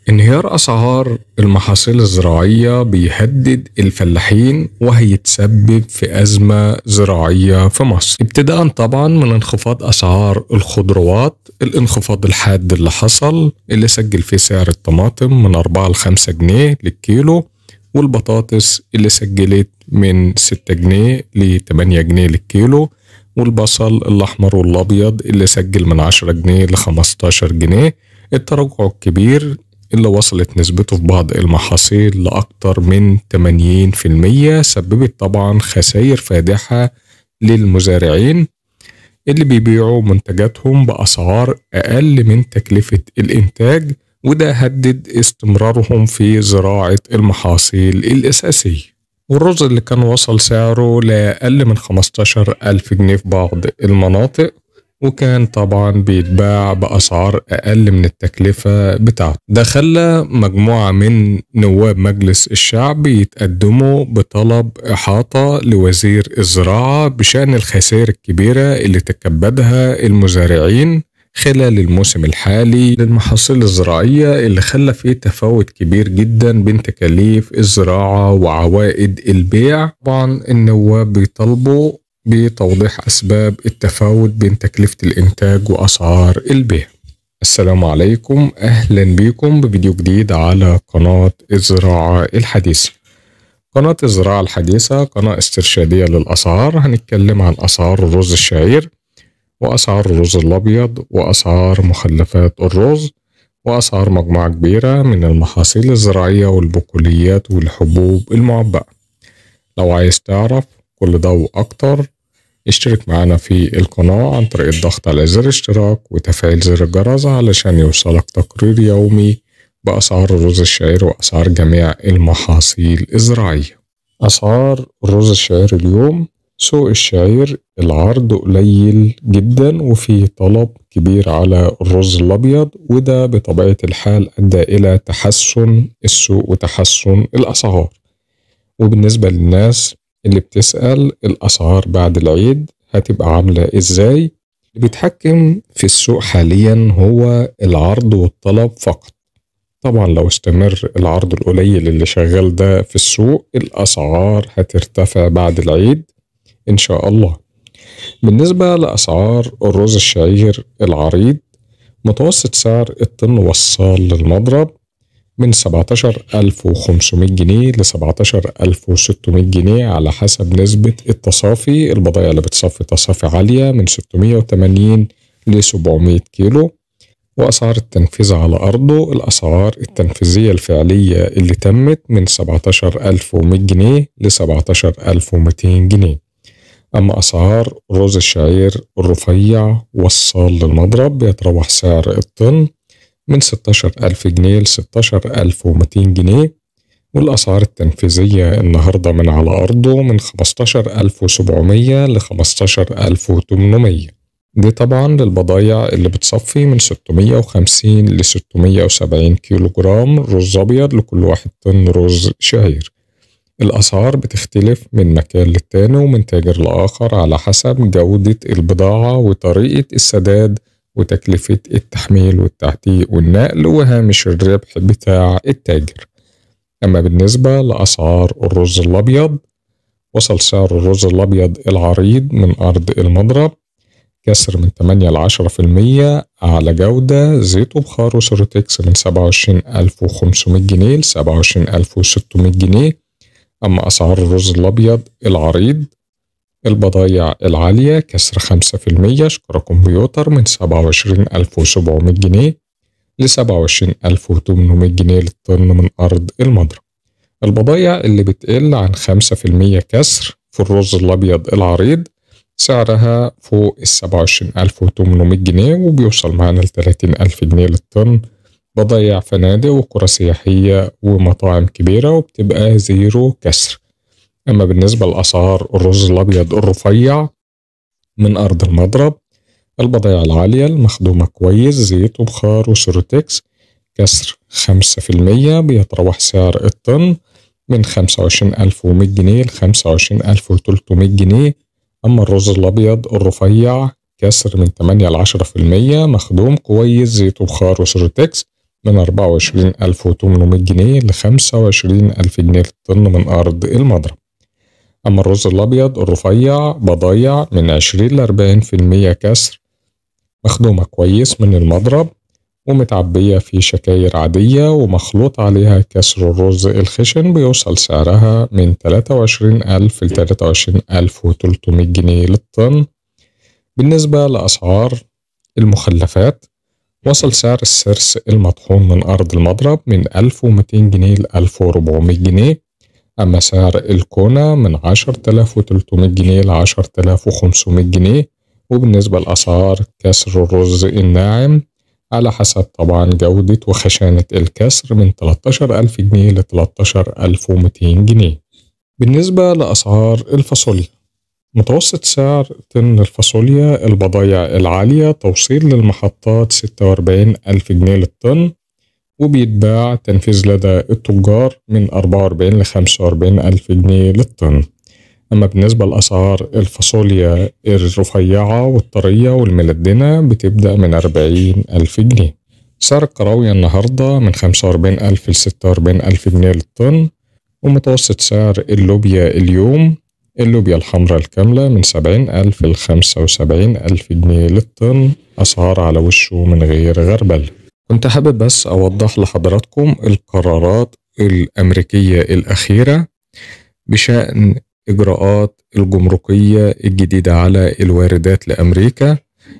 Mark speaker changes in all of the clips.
Speaker 1: انهيار أسعار المحاصيل الزراعية بيهدد الفلاحين وهيتسبب في أزمة زراعية في مصر، ابتداء طبعا من انخفاض أسعار الخضروات، الانخفاض الحاد اللي حصل اللي سجل فيه سعر الطماطم من 4 ل 5 جنيه للكيلو، والبطاطس اللي سجلت من 6 جنيه ل 8 جنيه للكيلو، والبصل الأحمر والأبيض اللي سجل من 10 جنيه ل 15 جنيه. التراجع الكبير اللي وصلت نسبته في بعض المحاصيل لأكتر من 80% سببت طبعا خسائر فادحة للمزارعين اللي بيبيعوا منتجاتهم بأسعار أقل من تكلفة الإنتاج، وده هدد استمرارهم في زراعة المحاصيل الأساسية. والرز اللي كان وصل سعره لأقل من 15,000 جنيه في بعض المناطق، وكان طبعا بيتباع بأسعار أقل من التكلفة بتاعته. ده خلى مجموعة من نواب مجلس الشعب يتقدموا بطلب إحاطة لوزير الزراعة بشأن الخسائر الكبيرة اللي تكبدها المزارعين خلال الموسم الحالي للمحاصيل الزراعية، اللي خلى فيه تفاوت كبير جدا بين تكاليف الزراعة وعوائد البيع. طبعا النواب بيطالبوا بتوضيح أسباب التفاوت بين تكلفة الإنتاج وأسعار البيع. السلام عليكم، أهلا بكم بفيديو جديد على قناة الزراعة الحديثة. قناة الزراعة الحديثة قناة استرشادية للأسعار، هنتكلم عن أسعار الرز الشعير وأسعار الرز الأبيض وأسعار مخلفات الرز وأسعار مجموعة كبيرة من المحاصيل الزراعية والبقوليات والحبوب المعبأة. لو عايز تعرف كل ده وأكتر اشترك معانا في القناة عن طريق الضغط على زر اشتراك وتفعيل زر الجرس علشان يوصلك تقرير يومي بأسعار الرز الشعير وأسعار جميع المحاصيل الزراعية. أسعار الرز الشعير اليوم: سوق الشعير العرض قليل جدا وفي طلب كبير على الرز الأبيض، وده بطبيعة الحال أدى إلى تحسن السوق وتحسن الأسعار. وبالنسبة للناس اللي بتسأل الأسعار بعد العيد هتبقى عاملة إزاي، اللي بيتحكم في السوق حاليا هو العرض والطلب فقط. طبعا لو استمر العرض القليل اللي شغال ده في السوق الأسعار هترتفع بعد العيد إن شاء الله. بالنسبة لأسعار الرز الشعير العريض، متوسط سعر الطن وصل للمضرب من 17,500 جنيه ل 17,600 جنيه على حسب نسبة التصافي. البضائع اللي بتصفي تصافي عالية من 680 ل 700 كيلو. وأسعار التنفيذ على أرضه، الأسعار التنفيذية الفعلية اللي تمت من 17,100 جنيه ل 17,200 جنيه. أما أسعار رز الشعير الرفيع وصل للمضرب بيتراوح سعر الطن من 16,000 جنيه ل 16,200 جنيه، والأسعار التنفيذية النهاردة من على أرضه من 15,700 ل 15,800. دي طبعا للبضايع اللي بتصفي من 650 ل 670 كيلو جرام رز أبيض لكل 1 طن رز شعير. الأسعار بتختلف من مكان للتاني ومن تاجر لآخر على حسب جودة البضاعة وطريقة السداد وتكلفة التحميل والتعتيق والنقل وهامش الربح بتاع التاجر. أما بالنسبة لأسعار الرز الأبيض، وصل سعر الرز الأبيض العريض من أرض المضرب كسر من 8 ل 10% على جودة زيت وبخار وسيروتكس من 27,500 جنيه ل 27,600 جنيه. أما أسعار الرز الأبيض العريض البضايع العالية كسر 5% شكرا كمبيوتر من 27,700 جنيه ل 27,800 جنيه للطن من أرض المضرب. البضايع اللي بتقل عن 5% كسر في الرز الأبيض العريض سعرها فوق ال 27,800 جنيه وبيوصل معانا ل 30,000 جنيه للطن. بضايع فنادق وقرى سياحية ومطاعم كبيرة وبتبقى زيرو كسر. أما بالنسبة لأسعار الرز الأبيض الرفيع من أرض المضرب، البضائع العالية المخدومة كويس زيت وبخار وسيروتكس كسر 5% بيتراوح سعر الطن من 25,100 جنيه ل 25,300 جنيه. أما الرز الأبيض الرفيع كسر من 8 ل 10% مخدوم كويس زيت وبخار وسيروتكس من 24800 جنيه ل 25000 جنيه للطن من أرض المضرب. أما الرز الأبيض الرفيع بضايع من 20 ل 40% كسر، مخدومة كويس من المضرب ومتعبية في شكاير عادية ومخلوط عليها كسر الرز الخشن، بيوصل سعرها من 23000 ل 23300 جنيه للطن. بالنسبة لأسعار المخلفات، وصل سعر السرس المطحون من أرض المضرب من 1200 جنيه ل 1400 جنيه. أما سعر الكونة من 10300 جنيه ل 10500 جنيه. وبالنسبة لأسعار كسر الرز الناعم على حسب طبعا جودة وخشانة الكسر من 13000 جنيه ل 13200 جنيه. بالنسبة لأسعار الفاصوليا، متوسط سعر طن الفاصوليا البضايع العالية توصيل للمحطات 46000 جنيه للطن، وبيتباع تنفيذ لدى التجار من 44 ل 45000 جنيه للطن. أما بالنسبة لأسعار الفاصوليا الرفيعة والطرية والملدنة بتبدأ من 40000 جنيه. سعر الكراوية النهاردة من 45000 ل 46000 جنيه للطن. ومتوسط سعر اللوبيا اليوم اللوبيا الحمراء الكاملة من 70000 ل 75000 جنيه للطن، أسعار على وشه من غير غربل. كنت حابب بس أوضح لحضراتكم القرارات الأمريكية الأخيرة بشأن إجراءات الجمركية الجديدة على الواردات لأمريكا،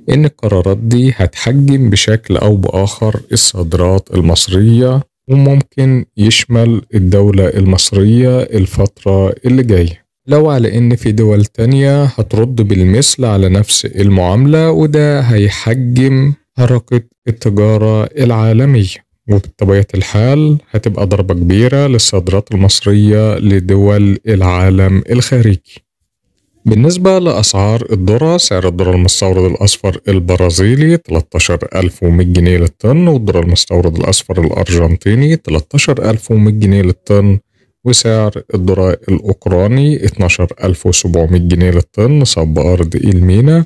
Speaker 1: إن القرارات دي هتحجم بشكل أو بآخر الصادرات المصرية، وممكن يشمل الدولة المصرية الفترة اللي جاية، لو على إن في دول تانية هترد بالمثل على نفس المعاملة، وده هيحجم حركة التجارة العالمية، وبطبيعة الحال هتبقى ضربة كبيرة للصادرات المصرية لدول العالم الخارجي. بالنسبة لأسعار الذرة، سعر الذرة المستورد الأصفر البرازيلي 13100 جنيه للطن، والذرة المستورد الأصفر الأرجنتيني 13100 جنيه للطن، وسعر الذرة الأوكراني 12700 جنيه للطن صب أرض المينا.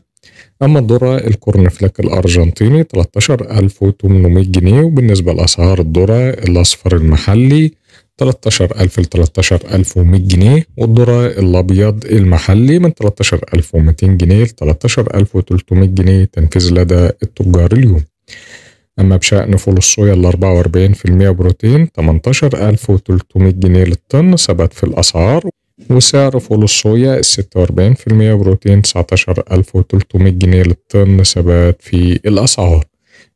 Speaker 1: أما الذرة ال corn flake الأرجنتيني 13800 جنيه. وبالنسبة لأسعار الذرة الأصفر المحلي 13000 ل 13100 جنيه، والذرة الأبيض المحلي من 13200 جنيه ل 13300 جنيه تنفيذ لدى التجار اليوم. أما بشأن فول الصويا ال 44% بروتين 18300 جنيه للطن ثبت في الأسعار، وسعر فول الصويا 46% بروتين 19300 جنيه للطن ثبات في الأسعار.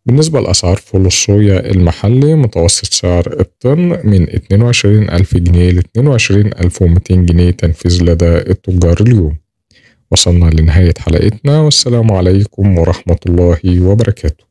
Speaker 1: بالنسبة لأسعار فول الصويا المحلي، متوسط سعر الطن من 22000 جنيه ل 22200 جنيه تنفيذ لدى التجار اليوم. وصلنا لنهاية حلقتنا، والسلام عليكم ورحمة الله وبركاته.